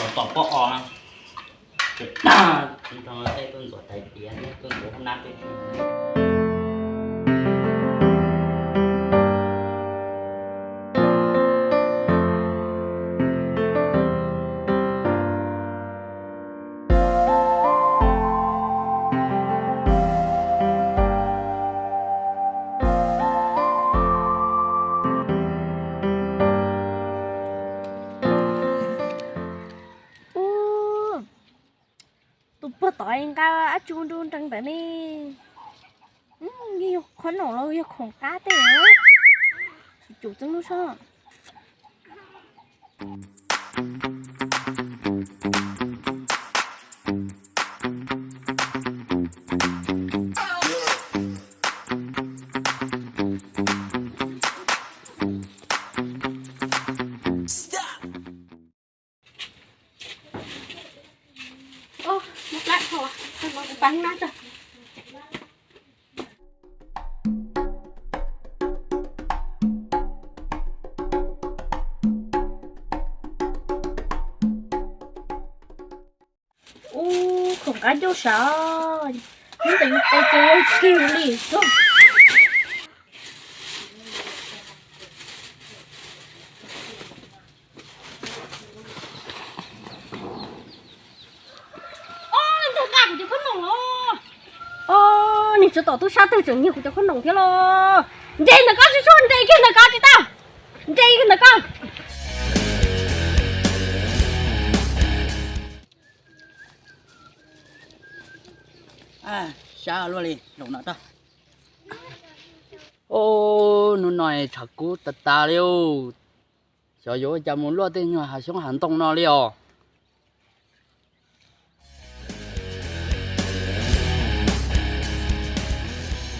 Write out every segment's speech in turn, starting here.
Tom pob os na. Tag, tag tej tuaj ntxuav tais diav, tuaj ntxuav hauv nab tej. Tus pog tod nqa ab tsu nru nrees ntawd ne. Yog qhob noom los yog khoom qab tej. Tsum txeeb lub sob. Ub, khoom qab ncauj sav, neb ntawm yus tes ces yog kiag li xwb. Nws tsis tom tub sab twg tseem nyiag kuv cov khob noom thiab los. Nres ntawm koj tsis tsuag, nres kiag ntawm koj tsis tau. Nres kiag ntawm koj. Sab luaj li, zaum no tag. Hnub no tshav kub tas tas li os. Xyov yuav ua cas mus luaj tej nyuag hav xyoob hav ntoo no li os.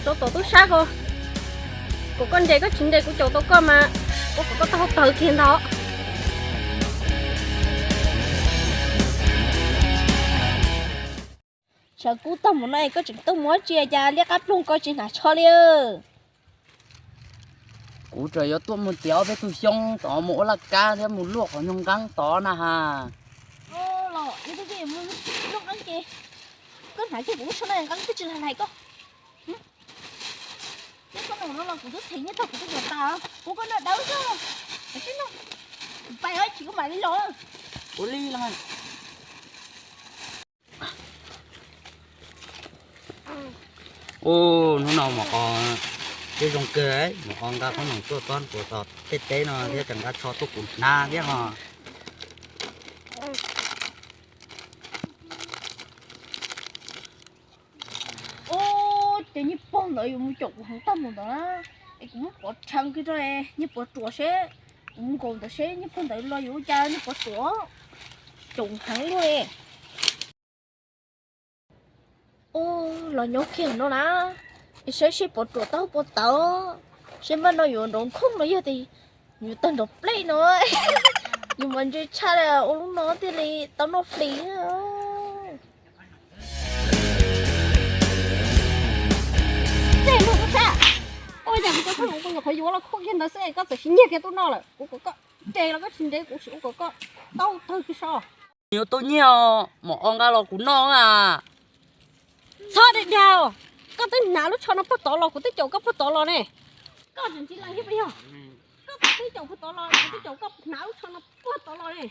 Tau tom tub sab ko, kom koj nres koj tsis nres kuv caum tau koj mas, ua kom koj taub hau tawv kiag ntag. Tshav kub tag mus no es koj tseem tuaj mus ua tsi cas liab qab ploog koj tsis hnav tsho li. Kuv tseem yuav tuaj mus tiav ob peb tug xyoob tod mus ua laj kab thiab mus luaj qhov nyuag nqeeb tod na has. Los ib tug luaj nqeeb ces koj hnav kiag kuv lub tsho no nqeeb twb tsis lag hais koj. Cov khob noom no los kuv twb them nyiaj tag kuv twb yuav tas, kuv koj no dawb zog. Kuv pais os, tsis kuv mam li los. Ua li los. Ub, hnub no Maum Qos twb zoo kawg, Maum Qos nqa khob noom tuaj tob kuv tom tej teb no thiab tseem nqa tsho tuaj kuv hnav thiab ho. Ub, ces nyiaj pog ntawd yuav mus caum kuv heev tag mus ntawd na, es kuv muab pov rhees kiag rau nyiaj pog ruam seb, kuv mus nkaum ntawd seb nyiaj pog ntawd los yuav ua cas nyiaj pog ruam caum heev luaj. Ub, los nyob kiag no na, es saib seb pog ruam tau pog tawv, seb npaj no yuav nrov nkhooj no yog tias yuav tawg nrov plej no, yus mas ntse tshaj li ua lub no thiaj li tau noj flis. Tej lug tub sab, ua cas kuv cov khob noom kuv nyuam qhuav yuav los khuj kiag ntawd xwb es koj txawm sis nyiag kiag tuaj noj lawm. Kuv kom koj nres los koj tsis nres, kuv tsis ua kom koj taub tawg kiag so. Yuav tau nyiag os, Maum Qos nqa los kuv noj a. Txhob dag dag, koj twb hnav lub tsho no puag tod los, kuv twb caum koj puag tod los ne. Koj tseem tsis lees thiab puas yog? Koj twb caum puag tod los, kuv twb caum koj hnav lub tsho no puag tod los ne.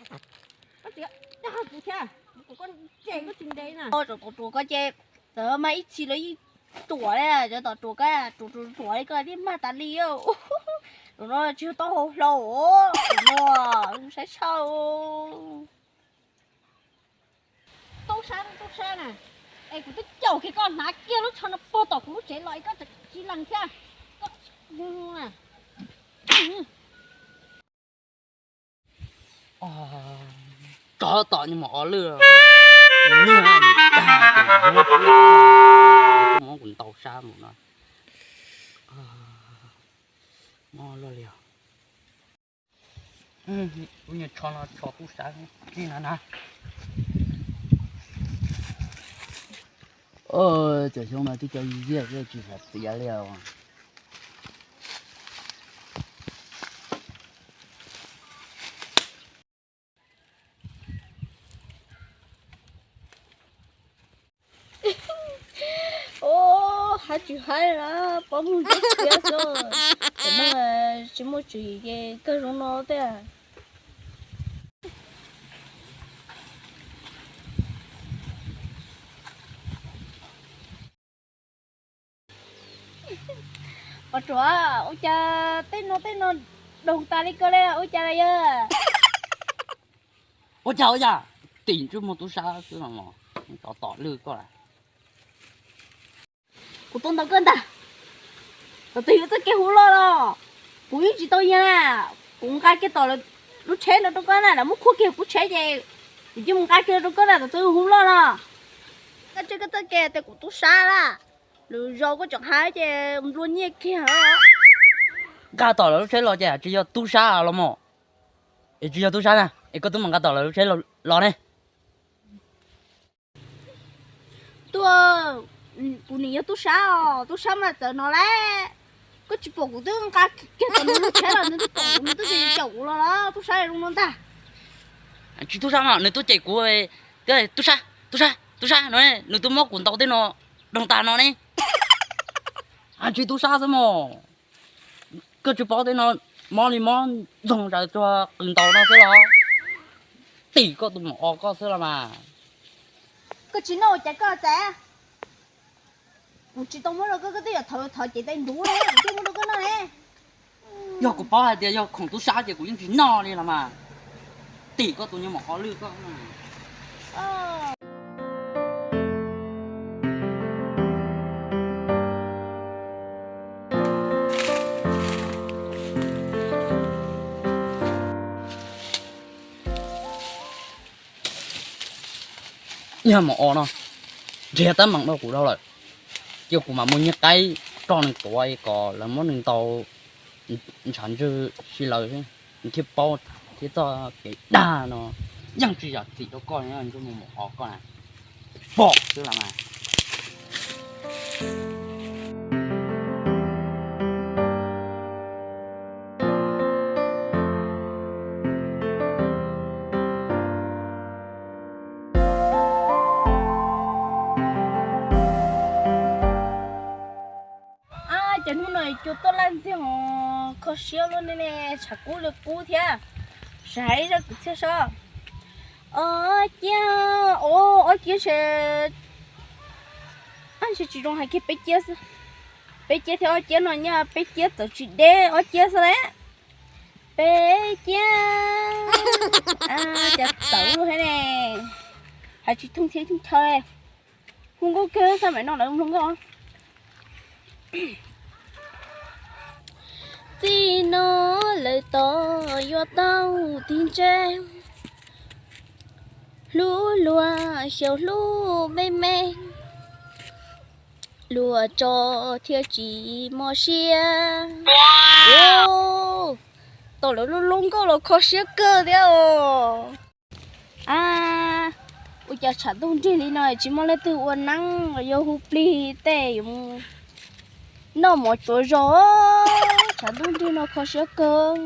Koj tseem dag kuv thiab, kuv kom koj nres koj tsis nres na. Cov tom ruam ko ces txawm mas ib txhis los yeej ruam li, cov tom ruam ko ruam ruam ruam li koj thiaj mag tas li. Zaum no tsis yog taub hau hlau, zaum no saib tshaj. Tub sab, tub sab na, es kuv twb caum kiag koj hnav kiag lub tsho no puag tom kuv lub tsev los es koj tseem tsis lees thiab. Koj tsov tom nyuag Maum Qos lwj, nws niag, nws dag, kuv muab kuv ntaus sab mus no. Mob luaj li os. Ub, nyuag tsho no tsho tub sab li no na. Cov xyoob no twb cov yiag tsis xav txiav li os. Tsis haib na, pob muag ntsuab txiab xwb. Tam no tsis muaj tswv yim ces kawg zoo no tiag. Os, ua cas tej no tej no doog tas li ko li, ua cas yog? Ua cas ua cas, tim ntsej muag tub sab xwb los, tsov tom lwj koj lawm. Kuv tau ntaus koj ntag. Thaum twg yuav txoj kev hu loj los kuv yeej tsis tau yag na. Kuv nqa kiag tom lub tsheb no rau koj na, lawv muab khuab kiag kuv tsheb ces kuv cia mus nqa kiag rau koj na, thaum twg hu loj no. Koj tseeb koj txoj kev tias kuv tub sab na, lwm zaus koj tseem hais ces nplua nyiaj kiag. Nqa tom lawv lub tsheb los ces tsis yog tub sab los mas. Es tsis yog tub sab na, es koj twb mus nqa tom lawv lub tsheb los ne. Tuaj, kuv nim yog tub sab os, tub sab mas txawv no lawm. Koj tsis pom kuv twb nqa kiag tau nws lub tsheb los nws twb pom kuv, nws twb cem kuv los los tub sab zoo no ntag. Tsis tub sab mas nws twb cem kuv, tub sab, tub sab, tub sab no, nws twb muab kuv ntaus tej no doog tag no ne. Tsis tub sab xwb mog. Koj tsis paub tej no mob li mob ntxoog zas tsuag qws ntaus no xwb los. Tim koj tus maum o koj xwb los mas. Koj tsis noj ua cas koj txav? Kuv tsis tau muab rau koj, koj twb yuav thov thov cev tais ntuv ne, kuv thiaj muab rau koj noj ne. Yog kuv paub hais tias yog khoom tub sab ces kuv yeej tsis noj li los mas. Tim koj tus niag maum o lwj koj. Yog maum o no nrhiav teeb meem rau kuv dhau lawm, ces kuv mam muab nyiaj qaib rau nws tuav kom lawv muab nws ntaus ntshav ntswg si lawm, nws thiaj paub thiab txoj kev dag no yeej tsis zam txim rau koj, ntsej muag maum o koj na. Pom xwb los mas. Ab, cas hnub no cua tuaj laj ntxiag os, kho siab luaj ne, tshav kub li qub thiab. Saib zaj kwv txhiaj saib. Ob ciab, ob ciab ntshe, ntshe tsis zoo hais kiag peb ciab xwb. Peb ciab thiab ob ciab no nyob peb ciab txawv tsis deb ob ciab xwb lawm. Peb ciab, cas txawv luaj thiab ne. Hais tsis thooj thiab thooj chaw li. Hu nkauj kawg, xab maim no lawv hu nkauj. Txij no lawm tos yuav tau tig ntseg, hlub luag xyaum hlub me me, luag tso thiaj tsis mob siab. Tau lawv lub lub nkauj los kho siab kawg thiab os. Ab, ua cas tshav ntuj nrig li no tsis muaj leej twg ua neeb los yog hu plig tej yuav mus noj mov tsuav zog. Tshav ntuj nrig no kho siab kawg.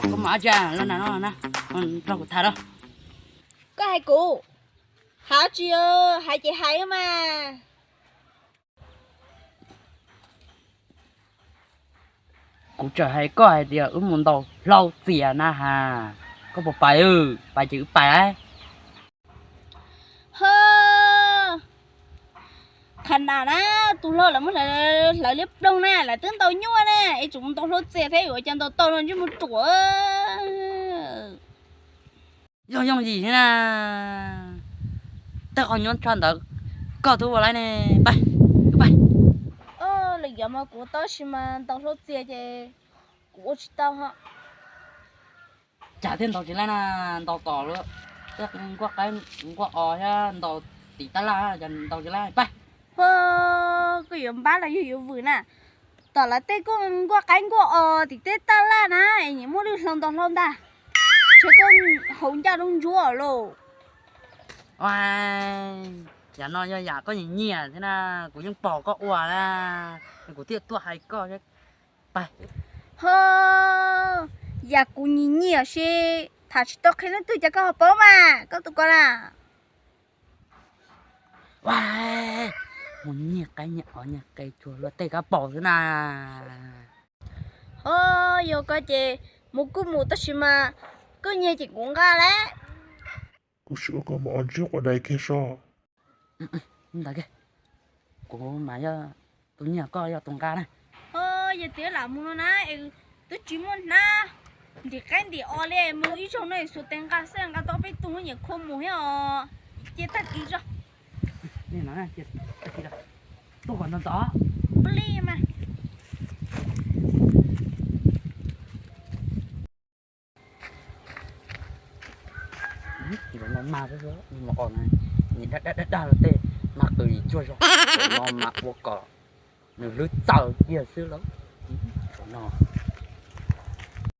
Koj mas ab tsa los na, nrog kuv tham lauj. Koj hais kuv? Hais tsis, hais ces hais mas. Kuv tseem hais koj hais tias wb mus ntaus hlau txias na has, koj puas pais? Pais ces wb pais. Ho, qhov na na, tus hlau lawv muab hlawv liab ploog na, lawv twb ntaus nyuaj na, es tseem mus ntaus hlau txias thiab, yuav ua cas ntaus tau no ntsej muag ruam. Yooj yooj yim thiab na. Tej qhov nyuaj tshaj ntawd koj twb ua laib ne. Pais, wb pais. Lwm yam mas kuv tab sis mas ntaus hlau txias ces kuv ua tsis tau ho. Cas thiaj ntaus tsis laib na, ntaus tom tej nkuaj qaib nkuaj os thiab ntaus tim tab laj, cas ntaus tsis laib. Pais. Ho, koj yuav npab los yog yuav vwm na? Tom lawv tej nkuaj qaib nkuaj os tim tej tab laj na, es nim muaj lwm hlau ntaus hlau ntag. Ntshe koj haus ncaj lub ntsuab lauj. Yam no yog yam koj nyiam nyiam thiab na, kuv yeej pom koj ua na, kuv thiaj tuaj hais koj. Pais. Ho, yam kuv nyiam nyiam si, tham tsis tau qhia leej twg cas koj ho paub mas, koj tus ko na. Mus nyiag qaib nyiag os nyiag qe cuag luag tej kab paus xwb na. Ho, yog koj ces mus kuj mus tab sis mas koj nyiag ces kuv nqa lawm. Kuv sim ua koj mus ua ntsej quav dais kiag so. Ntawd kiag, kuv mas yog tus nyiag koj yog tus nqa na. Ho, yog tias lam mus no na es twb tsis muaj hnab ntim qaib ntim os li, mus ib zaug no xuas tes nqa xwb nqa tau peb tug nyiam khuv mus thiab os. Cia tag kis tso. Tuaj kom ntxov ntxov li mas. Ntawm no mas mus os, daj daj daj daj tej mas qws tsuag zog, ntawm no mas ua kom nws hlwb txaws kiag xwb lauj. Ntawm no